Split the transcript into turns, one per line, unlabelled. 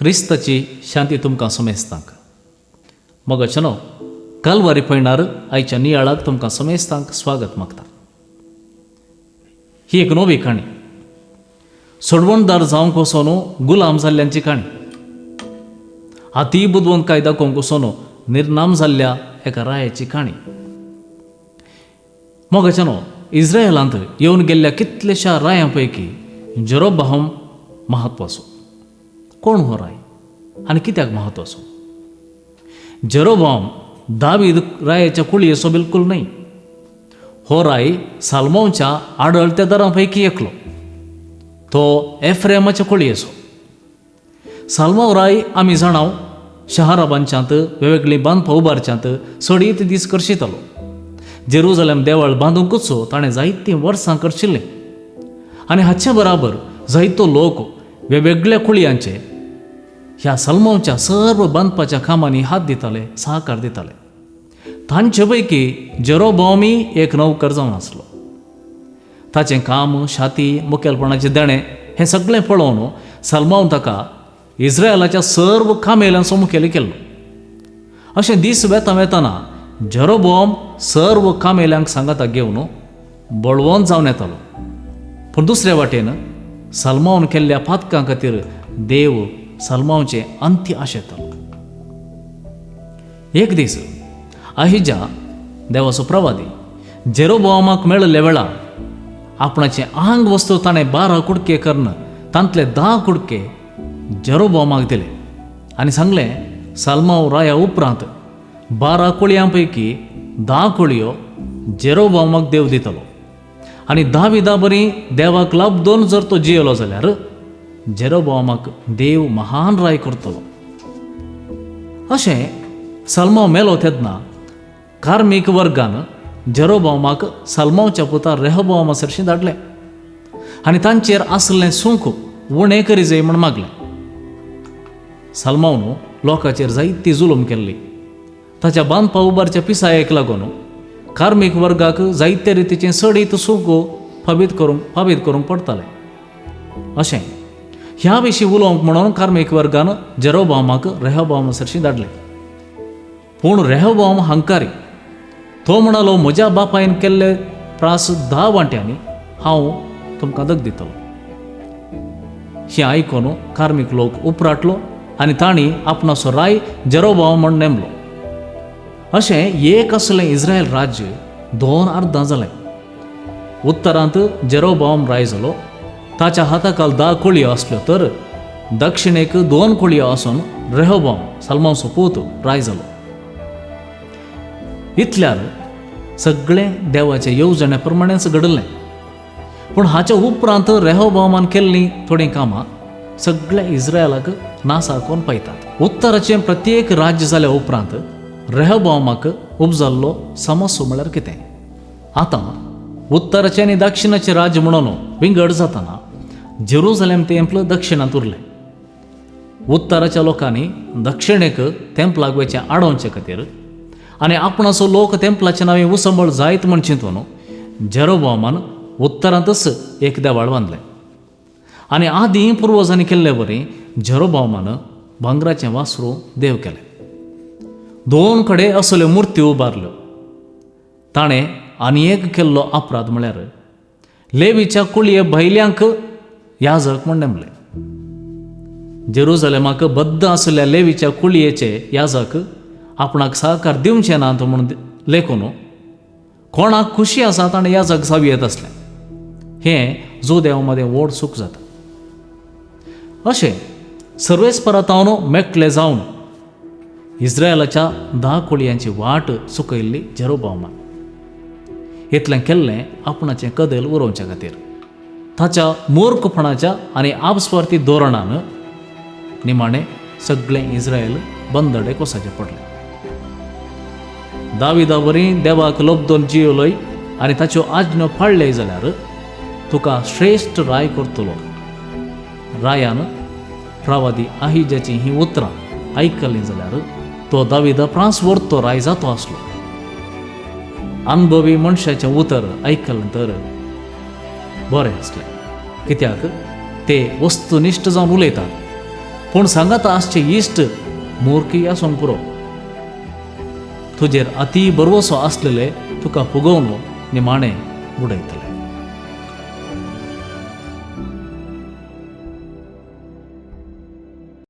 क्रिस्ताची शांती तुमकां समेस्तांक. मोगाचेनो कालवारी पयणार आयच्या नियाळाक तुमकां समेस्तांक स्वागत मागता. ही एक नवी काणी, सोडवणदार जावंक वचोन गुलाम जाल्ल्यांची काणी, आती बुदवंत काय दाखोवंक वचोन निर्नाम जाल्ल्या एका रायाची काणी. मोगाचेनो इस्रायलांत येवन गेल्ल्या कितलेश्या रायां पैकी जेरोबाहम म्हत्वाचो. कोण हो राय आनी कित्याक म्हत्वाचो? जेरोबाम दावीद रायाच्या कुळयेचो बिलकूल न्हय. हो राय सालमोंच्या आडळत्या दरां पैकी एकलो. तो एफ्रेमाच्या कुळयेचो. सालमाव राय आमी जाणाव शहरा बांदच्यांत, वेगवेगळीं बांदपां उबारच्यांत सडीत दीस करशितालो. जेरुजलेम देवळ बांदूंकूच ताणें जायतीं वर्सां करशिल्लीं आनी हाचे बराबर जायतो लोक वेगवेगळ्या कुळयांचे ह्या सलमांच्या सर्व बांदपाच्या कामांनी हात दिताले, सहकार दिताले. तांचे पैकी जेरोबामी एक नौकर जावन आसलो. ताचें काम, शाती, मुखेलपणाचें देणें हें सगळें पळोवन सलमावन ताका इस्रायलाच्या सर्व कामेल्यांचो मुखेली केल्लो. अशें दीस वेता वेतना जेरोबोम सर्व कामेल्यांक सांगाता घेवन बळवंत जावन येतालो. पूण दुसरे वाटेन सलमावन केल्ल्या पातकां खातीर देव सलमावचें अंत्य आशेतालो. एक दीस आहिजा देवाचो प्रवादी जेरोबोमाक मेळिल्ल्या वेळार आपणाचें आंग वस्तू ताणें 12 कुडके करून तांतले 10 कुडके जेरोबोमाक दिले आनी सांगलें, सालमाव राया उपरांत 12 कुळयां पैकी 10 कुळयो जेरोबोमाक देव दितलो आनी दाविदा बरी देवाक लाब दोन जर तो जियेलो जाल्यार जेरोबोमाक देव महान राय करतलो. अशें सलमाव मेलो तेन्ना कार्मीक वर्गान जेरोबामाक सलमावच्या पुता रेहोबामा सरशीं धाडलें आनी तांचेर आसलें सुंक उणें करी जाय म्हूण मागलें. सलमावन लोकांचेर जायती जुलूम केल्ली. ताच्या बांदपा उबारच्या पिसायेक लागून कार्मीक वर्गाक जायते रितीचें सडीत सुंक फाबीत करूंक पडटालें. अशें ह्या विशीं उलोवंक म्हणून कार्मीक वर्गान जेरोबामाक रेहोबामा सरशीं धाडलें. पूण रेहोबाम हंकारी. तो म्हणालो, म्हज्या बापायन केल्ले प्रास 10 वांट्यांनी हांव तुमकां दग दितलो. हें आयकून कार्मीक लोक उपराटलो आनी तांणी आपणाचो राय जेरोबाम म्हण नेमलो. अशें एक असलें इस्रायल राज्य 2 अर्दां जालें. उत्तरांत जेरोबाम राय जालो. ताच्या हाताखाल 10 कुळयो आसल्यो तर दक्षिणेक 2 कुळयो आसून रेहोबाम सलमांचो पूत राय जालो. इतल्यार सगळें देवाचे येवजणे प्रमाणेच घडलें. पूण हाच्या उपरांत रेहोबामान केल्लीं थोडीं कामां सगळ्या इस्रायलाक नासाकोन पळयतात. उत्तराचें प्रत्येक राज्य जाल्या उपरांत रेहोबामाक उपजाल्लो समस्यो म्हळ्यार कितें? आतां उत्तराचें आनी दक्षिणाचें राज्य म्हणून विंगड जातना जेरुजलेम तेंपल दक्षिणांत उरलें. उत्तराच्या लोकांनी दक्षिणेक तेंपलाक वयचें आडोवचे खातीर आनी आपणाचो लोक तेंपलाचे नांवे उसंबळ जायत म्हण चिंतून जेरोबामान उत्तरांतच एक देवाळ बांदलें आनी आदीं पुर्वजांनी केल्ले वरी जेरोबामान भांगराचें वासरू देव केलें. 2 कडेन असल्यो मुर्त्यो उबारल्यो. ताणें आनी एक केल्लो अपराध म्हळ्यार लेवीच्या कुळये भायल्यांक याजक म्हण नेमले. जेरुजलेमाक बद्द आशिल्ल्या लेवीच्या कुळयेचे याजक आपणाक सहकार दिवचे नात म्हूण लेखून कोणाक खुशी आसा ताणें याजक जावं येत आसलें. हें जुदेवा मदें व्हड चूक जाता. अशें सर्वेस्परातावन मेकळे जावन इस्रायलाच्या 10 कुळयांची वाट चुकयल्ली जेरोबामान. इतलें केल्लें आपणाचें कदेल उरोवच्या खातीर. ताच्या मूर्खपणाच्या आनी आपस्वार्थी धोरणान निमाणें सगळें इस्रायल बंदडेक वचचें पडलें. दाविदा वरी देवाक लोबदोन जियेलोय आनी ताच्यो आज्ञो पाळ्ळ्यो जाल्यार तुका श्रेश्ठ राय करतलो. रायान प्रवादी आहिजाचीं हीं उतरां आयकलीं जाल्यार तो दाविदा प्रांस व्हरतो राय जातो आसलो. अनुभवी मनशाचें उतर आयकलें तर बरें आसलें, कित्याक ते वस्तुनिश्ठ जावन उलयतात. पूण सांगाता आसचे इश्ट मूर्खय आसूंक पुरो. तुजेर अती बरवसो आसलेले तुका फुगोवन निमाणें बुडयतले.